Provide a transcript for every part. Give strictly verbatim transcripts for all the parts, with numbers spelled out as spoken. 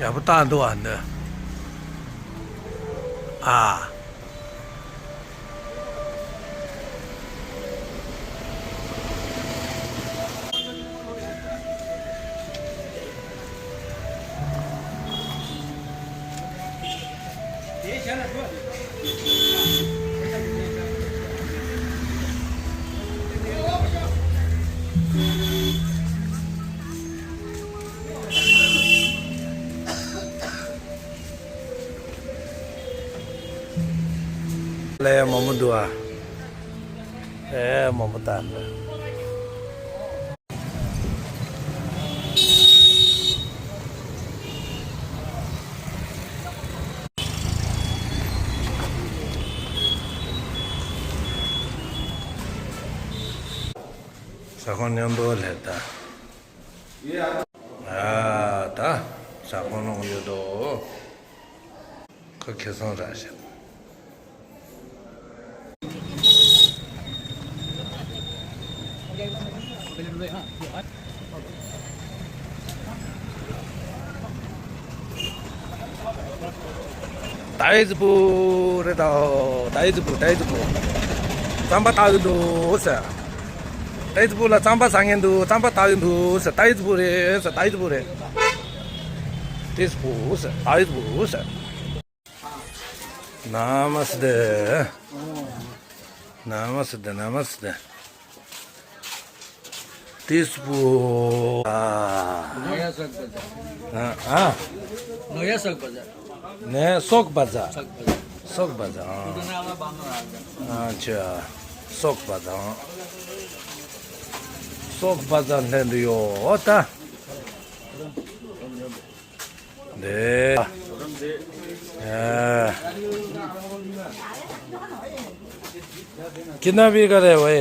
ཡག་པོ་བཏང་འདུག་ཨ་འདི། ཨ། ལས་མང་པོ་འདུག་ཨ། ཨེ་མང་པོ་བཏང་འདུག་ཟ་ཁང་མཉམ་པོ་ལས་ད། ཨ་ད། ཟ་ཁང་ནང་ཡོད་དོ། ཁ་ཁེ་སང་ར་ཞིག་ཏའི་ཙི་པུ་རེད་དོ། ཏའི་ཙི་པུ། ཏའི་ཙི་པུ། རྩམ་པ་ལྟ་གི་འདུག་ཟེར། ཏའི་ཙི་པུ་ལ་རྩམ་པ་ཟ་མཁན་འདུག་རྩམ་པ་ལྟ་གི་འདུག་ཟེར། ཏའི་ཙི་པུ་རེད་ཟེར། ཏའི་ཙི་པུ་རེད། ཏའི་ཙི་པུ་ཟེར། ཏའི་ཙི་པུ་ཟེར། ན་མ་སི་ཏེ། ན་མ་སི་ཏེ། ན་མ་སི་ཏེ། ཏའི་ཙི་པུ། ཨ། ནོ་ཡ་སོག་པ་ཛ། ཨ། ནོ་ཡ་སོག་པ་ཛ། ནེ་སོག་པ་ཛ། སོག་པ་ཛ། སོག་པ་ཛ། ཨ། ཨ་ཅེ། སོག་པ་ཛ། སོག་པ་ཛ་ལྷན་དུ་ཡོད་ད། འདི། ཨ། ཁྱེད་རྣམ་པའི་ག་རེ་ཝེ།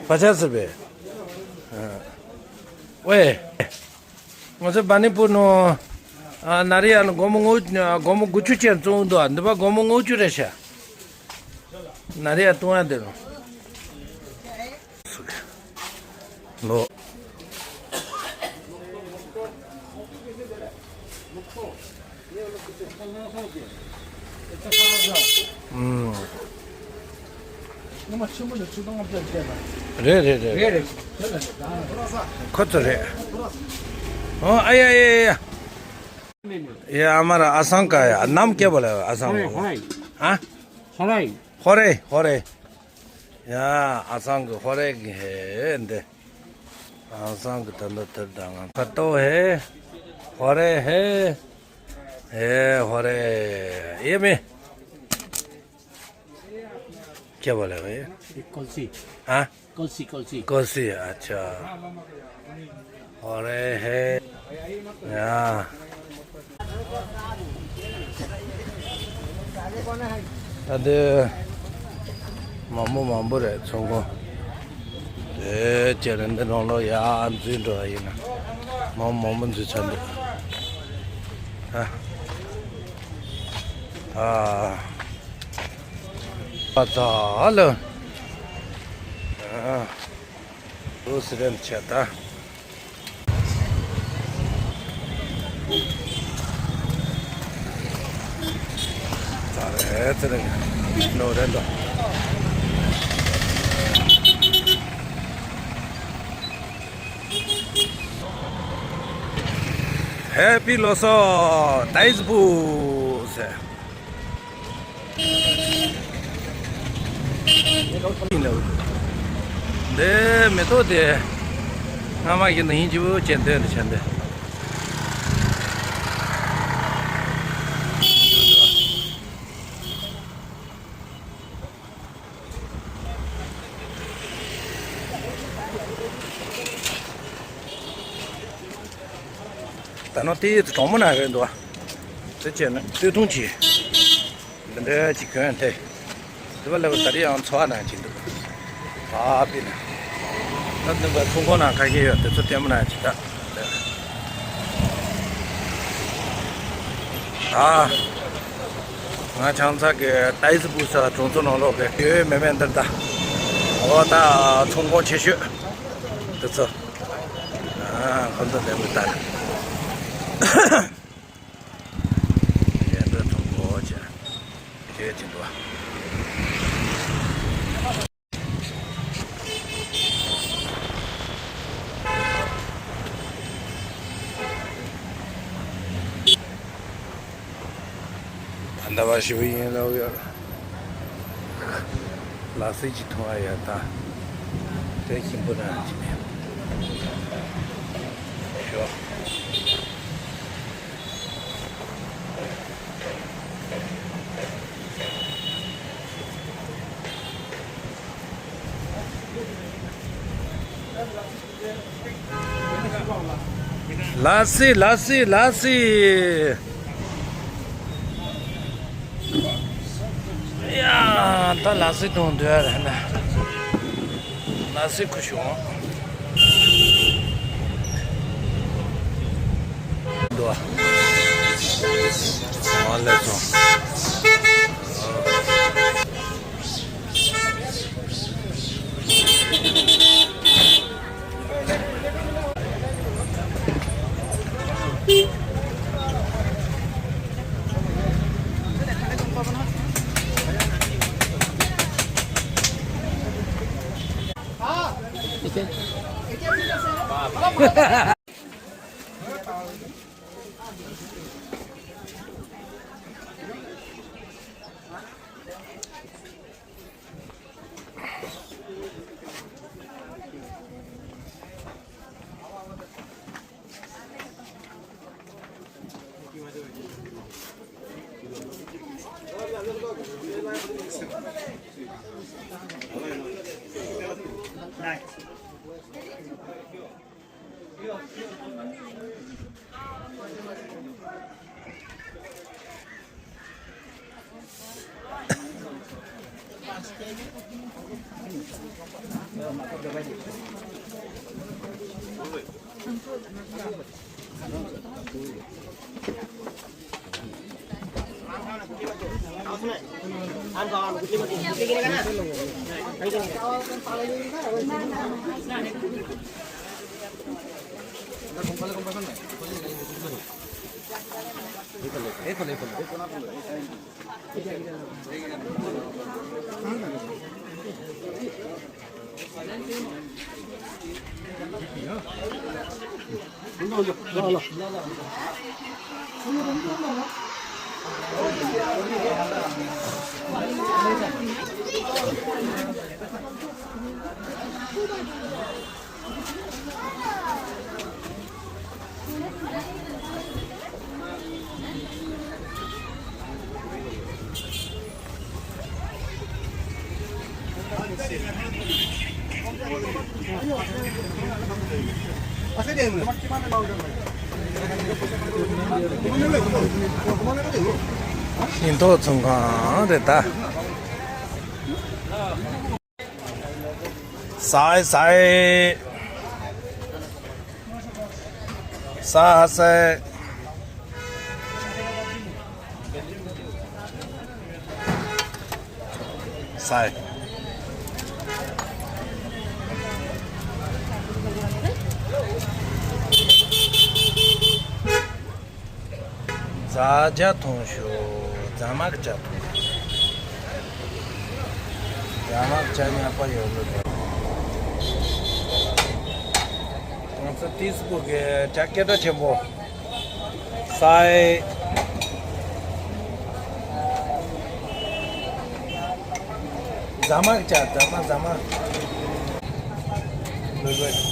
བ་ཆ་སི་པེ། ཨ། ཝེ། ང་ཚོ་བ་ནི་པུར་ནོ། ཨ། ན་རི་ཡ་ནི་སྒོར་མོ་ངོ་། སྒོར་མོ་དགུ་བཅུ་ཅན་བཙོང་འདུག་འདི་པ་སྒོར་མོ་ངོ་བཅུ་རེད་ཤག་ན་རི་ཡ་བཏུང་ཡ་འདི་ནོ། ལོ། ཨུམ། རེད་རེད་རེད། རེད་རེད། ཁོ་ཚོ་རེད། ཨོ་ཨ་ཡ་ཡ་ཡ། ཡ་ཨ་མ་ར་ཨ་སང་ཀ་ཡ་ནམ་སྐྱེ་བ་ལ་ཨ་སང་ཧོ་རེ། ཧ། ཧོ་རེ། ཧོ་རེ་ཧོ་རེ། ཡ། ཨ་སང་གི་ཧོ་རེ་གི་ཧེ་འདི། ཨ་སང་གི་ད་འདི་དེར་ད་ང་ཁ་ཏོ་ཧེ། ཧོ་རེ་ཧེ། ཧེ་ཧོ་རེ། ཡེ་མེ། ཁྱེད་པ་ལ་ཧེ། ཀོལ་སི། ཨ། ཀོལ་སི་ཀོལ་སི། ཀོལ་སི། ཨ་ཅག་ཧོ་རེ་ཧེ། ཡ། ད་འདི་མང་པོ་མང་པོ་རེད་ཚོང་ཁང་། དེ་ཅེ་རེ་འདི་ནང་ལོགས་ཡར་འཛུལ་འགྲོ་བ་ཡིན་ན་མང་མང་པོ་འཛུལ་ཚར་འདུག་ཨ། ཨ། པ་ཙ་ལ། ཨ། ཨུ་སི་རན་ཆ་ད། ཙ་རེ་ཙ་རེ། ནོ་རེ་འདོ། ཧེ་པི་ལོ་སོ། ཏའི་ཙི་པུ་ཟེར། དེ་མེ་ཏོག་དེ་སྔ་མ་བཞིན་དུ་ཡིན་གྱི་བོ་ཅན་དེ་རེ་ཆེན་དེ། ད་ནང་དེ་གྲོང་མོ་ནང་རེད་འདུག་དེ་བྱས་ན་སྟོད་ཐུང་གྱི་འདི་འདྲ་ཅིག་གྱོན་ཐལ། དེ་བ་ལ་ད་རེས་ཡང་འཚོ་བ་ནང་ཅིག་འདུག་ད་པི་ན་ད་འདི་བ་ཚོང་ཁང་ནང་ཁ་ཤས་ཡོད། དེ་ཚོ་ལྟད་མོ་ནང་ཅིག་ད་ད་ང་ཆང་ཚ་གི་ཏའི་སི་པུ་ས་གྲོང་ཚོ་ནང་ལོག་གི་ཡོད་མེད་མེད་འདིར་ད་འོ་ད་ཚོང་ཁང་ཆེ་ཤོས་དེ་ཚོ། ཨ། ཁོ་ཚོ་ལྟད་མོ་ལྟ་རེད། ཡར་འགྲོ་ཐོང་གོ་ཅེ། ཁྱེད་ཀྱིས་འགྲོ། ད་ལྟ་བ་ཞིག་ཡིན་ལོག་ཡོད། ལ་སི་ཅིག་འཐུང་བ་ཡོད་ད། དེ་ཞིམ་པོ་རང་ཅིག་ནས། ཞོ། ལ་སི། ལ་སི། ལ་སི། ཡ། ད་ལ་སི་འཐུང་འདོད་རེད་ན། ལ་སི་ཁུ་བྱུང་། འདུག་ཨ། ཨ་ལས་སོང་། ཤིང་ཏོག་ཚོང་ཁང་རེད་ད། སའི་སའི། ས་ཧ་སའི། སའི། རྫ་ཇ་འཐུང་ཤོག་རྫ་མ་གི་ཇ་འཐུང་། རྫ་མ་གི་ཇ་ཉམས་པ་ཡོད་ལོ་ད། ང་ཚོ་ཏི་སི་པུ་གི་ཇ་སྐད་གྲགས་ཆེན་པོ། སའི། རྫ་མ་གི་ཇ། རྫ་མ། རྫ་མ། Thank you.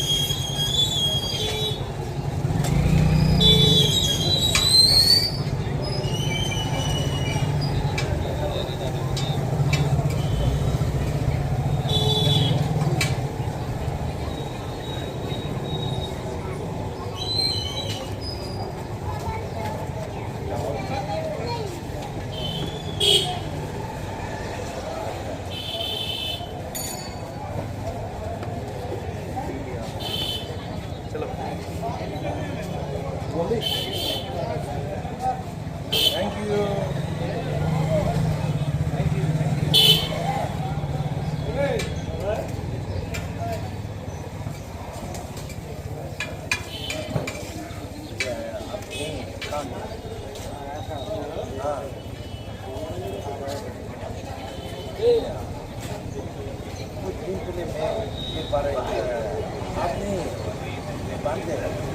Thank you, thank you.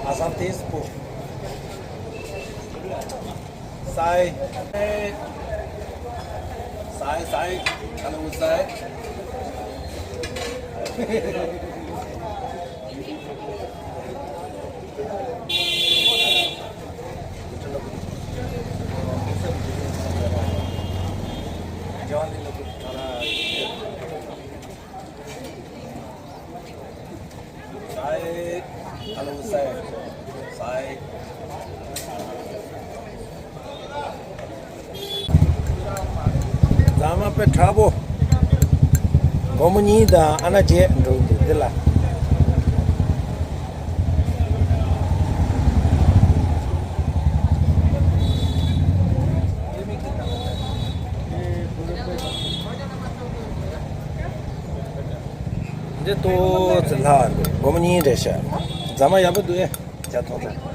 Asam taste po. Sai. Sai, sai. Hello, sai. Sai. Hello, sai. Sai. ཛ་མ་པའི་དྲག་པོ། སྒོར་མོ་གཉིས་དང་ཨ་ན་བརྒྱད་འགྲོ་གི་འདུག་འདི་ལ། འདི་ཏོག་ཙི་ལྷག་འདུག་སྒོར་མོ་གཉིས་རེད་ཤག་ཛ་མ་ཡག་པོ་འདུག་ཨེ། ཇ་ཐོག་ཙམ།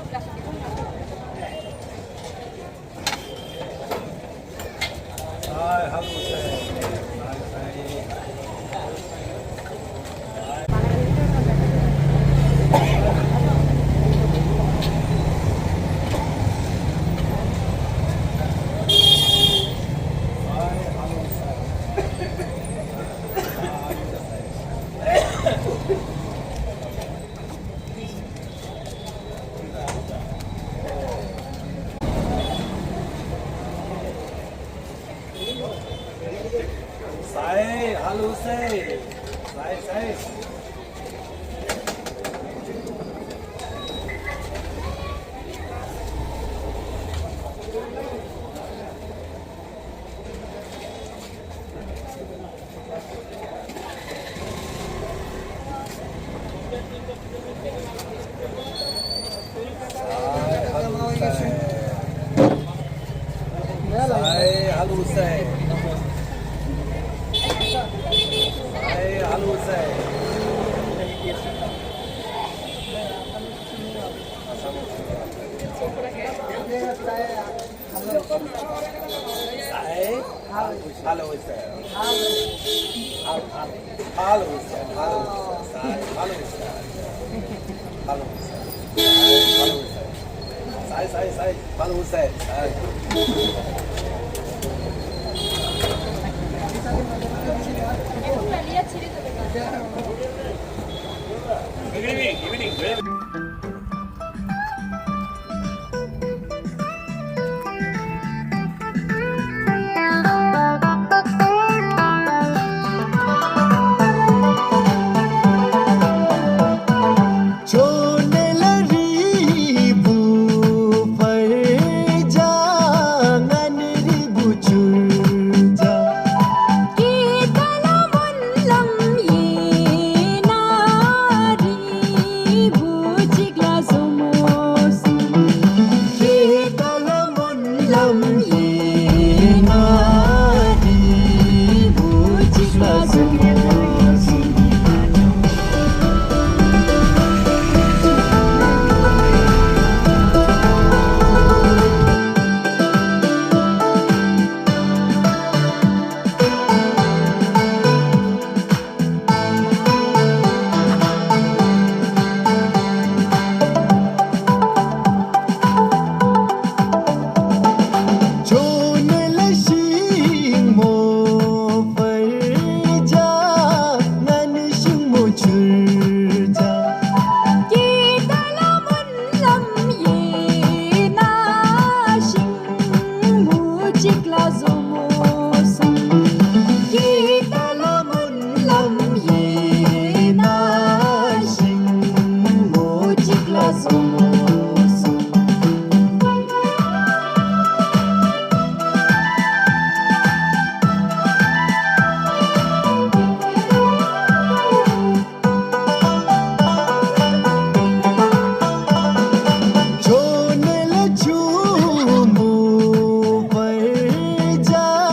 Sai, hello, sai. Sai, sai. Hello, sir. Hello, hello. Hello, sir. Hello, sir. Hello, sir. Hello, sir. Sai, sai, sai. Hello, sir. Sai. Good evening. Evening. ལ་བཟོ།